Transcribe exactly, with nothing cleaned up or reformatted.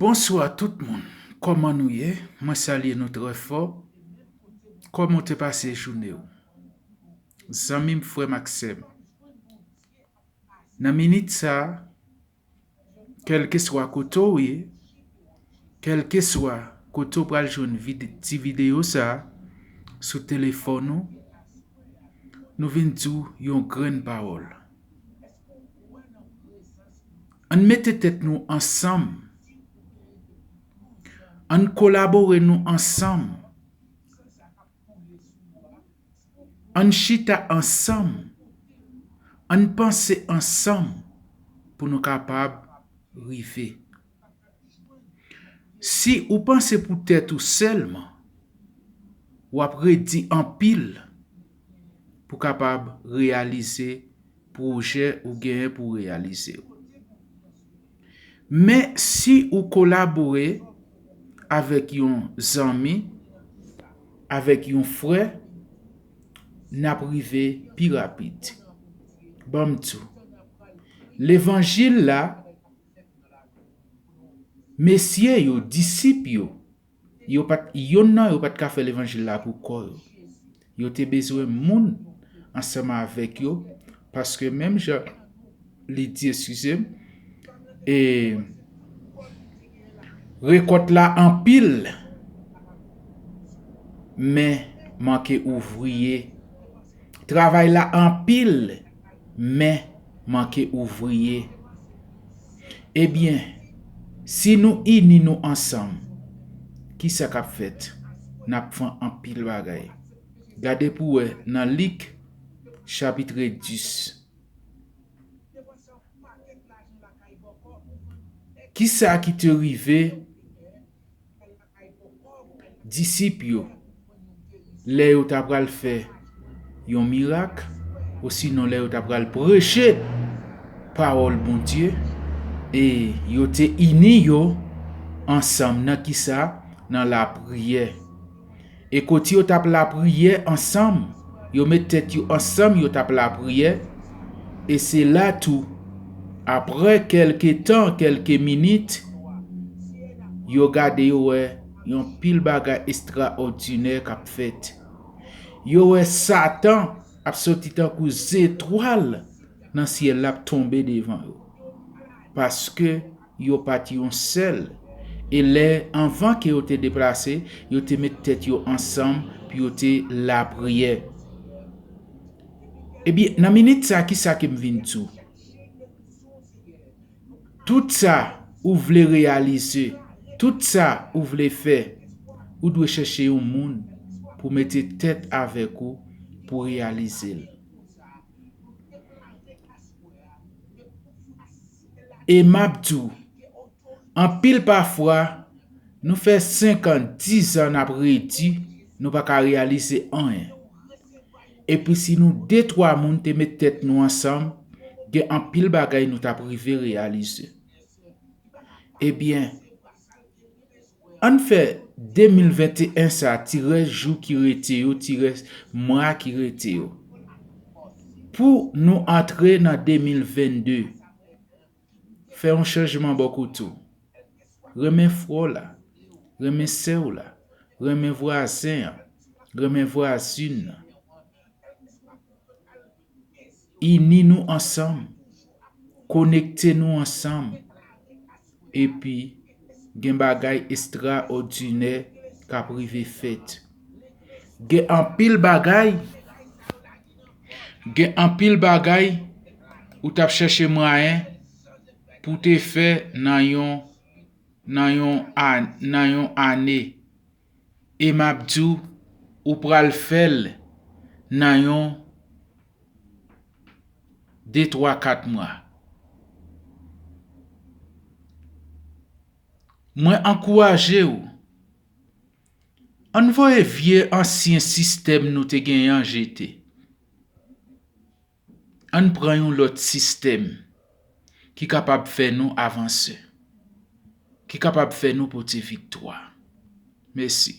Bonswa tout moun. Kòman nou ye? Mwen salye nou trè fò. Kòman w te pase jounen w? Zanmi m, frè m ak sè m. Nan minit sa a, kèlkeswa kote w ye, kèlkeswa kote w pral jwenn vid-, ti videyo sa a, sou telefòn ou, nou vin di w yon grenn pawòl. Ann mete tèt nou ansanm. Ann kolabore nou ansanm. Ann chita ansanm. Ann panse ansanm pou nou kapab rive. Si ou panse pou tèt ou sèlman, w ap redi anpil pou kapab reyalize pwojè ou genyen pou w reyalize yo. Men si ou kolabore avèk yon zanmi, avèk yon frè, n ap rive pi rapid. Ban m di w, levanjil la, mesye yo, disip yo, yo pa t, yonn nan yo pa t ka fè levanjil la pou kò yo. Yo te bezwen moun ansanm avèk yo, paske menm jan li di, eskize m, e, rekòt la anpil, men manke ouvriye. Travay la anpil, men manke ouvriye. Ebyen, si nou ini nou ansanm, kisa k ap fèt? N ap fè anpil bagay. Gade pou w wè nan Lik, chapit dis. Kisa ki te rive disip yo, lè yo ta pral fè yon mirak, osinon lè yo ta pral preche pawòl Bondye, e yo te ini yo ansanm nan kisa? Nan lapriyè. E kote yo t ap lapriyè ansanm, yo met tèt yo ansanm, yo t ap lapriyè. E se la tou, apre kèlke tan, kèlke minit, yo gade, yo wè yon pil bagay estraòdinè k ap fèt. Yo wè Satan ap soti tankou zetwal nan syèl la ap tonbe devan yo. Paske yo pa t yon sèl. E lè, anvan ke yo te deplase, yo te met tèt yo ansanm pou yo te lapriyè. Ebyen, nan minit sa, kisa ke m vin di w? Tout sa ou vle reyalize, tout sa ou vle fè, ou dwe chèche yon moun pou mete tèt avèk ou pou reyalize l. E m ap di w, anpil pafwa, nou fè senk an, diz an n ap redi, nou pa ka reyalize anyen. Epi si nou de twa moun te met tèt nou ansanm, gen anpil bagay nou t ap rive reyalize. Ebyen, ann fè de mil venteyen sa, ti rès jou ki rete yo, ti rès mwa ki rete yo. Pou nou antre nan de mil vennde, fè yon chanjman bò kote w. Renmen frè w la, renmen sè w la, renmen vwazen an, renmen vwazin nan. Ini nou ansanm, konekte nou ansanm, epi gen bagay estraòdinè k ap rive fèt. Gen anpil bagay, gen anpil bagay ou t ap chèche mwayen pou te fè nan yon, nan yon an-, nan yon ane. E m ap di w, ou pral fè l nan yon de, twa, kat mwa. Mwen ankouraje w, ann voye vye ansyen sistèm nou te genyen an jete. Ann pran yon lòt sistèm ki kapab fè nou avanse, ki kapab fè nou pote viktwa. Mèsi.